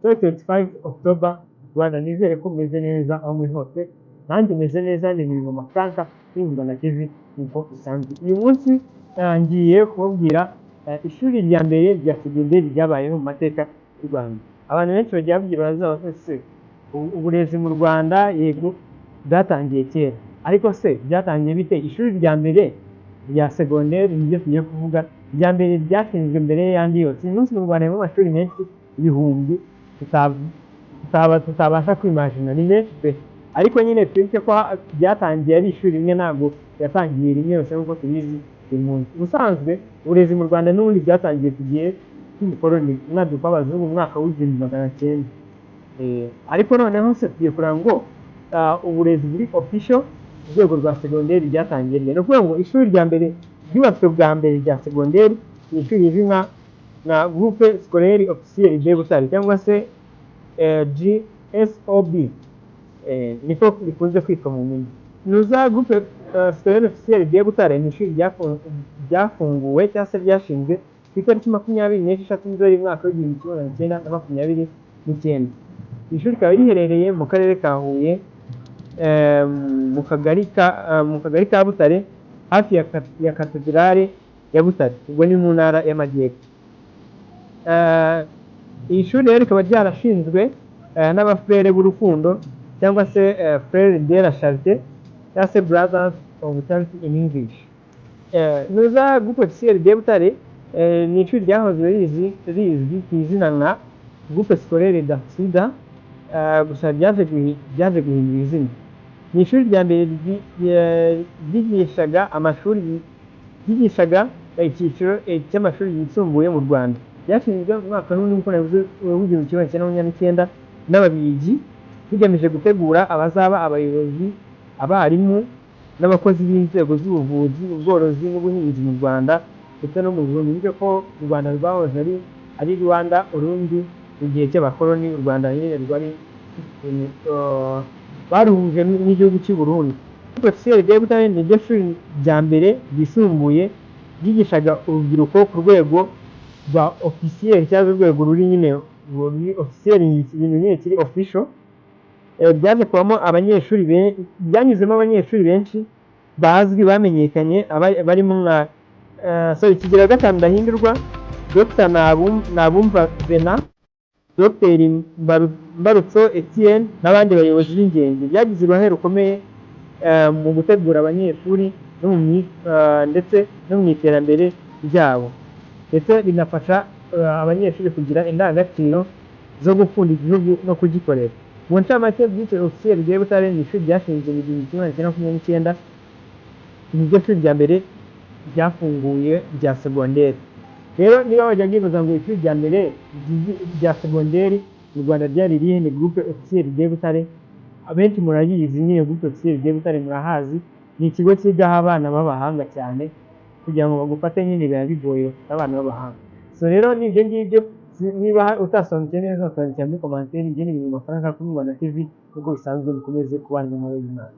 2025 October. Rwanda, nizere ko mumeze neza aho muri hose. Nanjye meze neza, ni Ngoma Frank kuri Rwanda TV nk'uko bisanzwe. Uyu munsi ngiye kubabwira ishuri rya mbere rya segonderi ryabayeho mu mateka y'u Rwanda. Abantu benshi bagiye babyibaza bati: "Se uburezi mu Rwanda, yego bwatangiye kera, ariko se byatangiye bite?" Ishuri rya mbere rya segonderi niryo tugiye kuvuga, irya mbere ryashinzwe mbere y'ayandi yose. Uyu munsi mu Rwanda harimo amashuri menshi ibihumbi tutabasha kwimagina, ni menshi pe! Ariko nyine twibuke ko byatangiye ari ishuri rimwe, ntabwo yatangiye rimwe yose nk'uko tubizi uyu munsi. Ubusanzwe uburezi mu Rwanda n'ubundi byatangiye ku gihe cy'ubukoloni, umwaduko w'abazungu, mu mwaka w'1900. Ariko noneho se tugiye kureba ngo uburezi buri official ku rwego rwa segonderi ryatangiye ryari? Ni ukuvuga ngo ishuri rya mbere ryubatswe bwa mbere rya segonderi ni ishuri rizwi nka Groupe Scolaire Officiel de Butare cyangwa se GSOB, niko rikunze kwitwa mu mpine. Nuza Groupe Scolaire Officiel de Butare ni ishuri ryafunguwe cyangwa se ryashinzwe ku itariki 26 Nzeri umwaka w'1929. Iri shuri rikaba riherereye mu karere ka Huye, mu kagari ka Butare, hafi ya katedrale ya Butare, ubwo ni mu ntara y'Amajyepfo. Iri shuri rero rikaba ryarashinzwe n'abafurere b'urukundo cyangwa se Frères de la Charité cyangwa se Brothers of Charity in English. Nuza Groupe Officiel de Butare ni ishuri ryahoze rizwi ku izina nka Groupe Scolaire d'Accident, gusa ryaje guhindura izina. Ni ishuri rya mbere ryigishaga amashuri, ryigishaga icyiciro cy'amashuri yisumbuye mu Rwanda. Ryashinzwe mu mwaka n'ubundi nk'uko nabivuze w'1929 n'Ababiligi, rigamije gutegura abazaba abayobozi, abarimu n'abakozi b'inzego z'ubuvuzi, ubworozi n'ubuhinzi mu Rwanda ndetse no mu Burundi. Wibuke ko u Rwanda rwahoze ari Rwanda Urundi mu gihe cy'abakoloni. U Rwanda nyine rwari baruhuje n'igihugu cy'u Burundi. Officiel de Butare ni ryo shuri rya mbere ryisumbuye ryigishaga urubyiruko ku rwego rwa officiel cyangwa urwego ruri nyine ruri officiel, ibintu nyine kiri official. Ryaje kubamo abanyeshuri, ryanyuzemo abanyeshuri benshi bazwi bamenyekanye, barimo nka sorry, Kigeli V Ndahindurwa, Dr Nabumva Venant, Dr Mbarutso Etienne n'abandi bayobozi b'ingenzi. Byagize uruhare rukomeye mu gutegura abanyeshuri no mu ndetse no mu iterambere ryabo, ndetse binafasha abanyeshuri kugira indangagaciro zo gukunda igihugu no kugikorera. Mu ncamake, Groupe Officiel de Butare ni ishuri ryashinzwe mu 1929, ni ryo shuri rya mbere ryafunguye rya segonderi. Rero niba wajya wibaza ngo ishuri rya mbere rya segonderi mu Rwanda ryari irihe, ni Groupe Officiel de Butare. Abenshi murayizi nyine, Groupe Officiel de Butare murahazi, ni ikigo cyigaho abana b'abahanga cyane. Kugira ngo bagufate nyine biba bigoye, bafite abana b'abahanga. So rero ni ibyo ngibyo. Niba utasobanukiwe neza wakandikira muri commentaire. Njye ni Ibintu Mafaranga kuri Rwanda TV nk'uko bisanzwe, mukomeze kubana n'amahoro y'Imana.